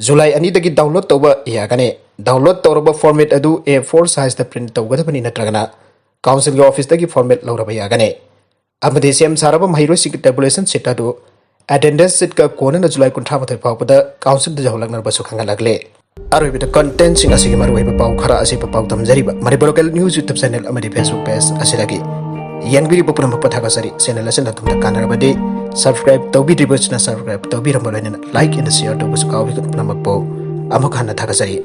July ꯑꯅꯤꯗꯒꯤ download ꯇꯧꯕ ꯌꯥꯒꯅꯤ꯫ Download ꯇꯧꯔꯕ format ꯑꯗꯨ A four sizeꯇ print ꯇꯧꯒꯗꯕꯅꯤ ꯅꯠꯇ꯭ꯔꯒꯅ councilꯒꯤ officeꯇꯒꯤ format ꯂꯧꯔꯕ ꯌꯥꯒꯅꯤ꯫ ꯑꯃꯗꯤ ꯁꯦꯝ ꯁꯥꯔꯕ ꯃꯍꯩꯔꯣꯏꯁꯤꯡꯒꯤ tabulation sheet ꯑꯗꯨ attendance sheetꯀ ꯀꯣꯟꯅꯅ July ꯀꯨꯟꯊ꯭ꯔꯥ ꯃꯥꯊꯣꯏ ꯐꯥꯎꯕꯗ councilꯗ ꯌꯧꯍꯜꯂꯛꯅꯕꯁꯨ ꯈꯪꯍꯜꯂꯛꯂꯦ꯫ ꯑꯔꯣꯏꯕꯗ contentꯁꯤꯡ ꯑꯁꯤꯒꯤ ꯃꯔꯨꯑꯣꯏꯕ ꯄꯥꯎ ꯈꯔ ꯑꯁꯤꯕꯨ ꯄꯥꯎꯗꯝꯖꯔꯤꯕ Manipur local news YouTube channel ꯑꯃꯗꯤ Facebook page ꯑꯁꯤꯗꯒꯤ ꯌꯦꯡꯕꯤꯔꯤꯕ ꯄꯨꯝꯅꯃꯛꯄꯨ ꯊꯥꯒꯠꯆꯔꯤ꯫ Channel ꯑꯁꯤꯅ ꯑꯗꯣꯝꯗ ꯀꯥꯟꯅꯔꯕꯗꯤ subscribe ꯇꯧꯕꯤꯗ꯭ꯔꯤꯕꯁꯤꯅ subscribe ꯇꯧꯕꯤꯔꯝꯕ ꯂꯣꯏꯅꯅ like and share ꯇꯧꯕꯁꯨ ꯀꯥꯎꯕꯤꯒꯅꯨ꯫ ꯄꯨꯝꯅꯃꯛꯄꯨ ꯑꯃꯨꯛ ꯍꯟꯅ ꯊꯥꯒꯠꯆꯔꯤ꯫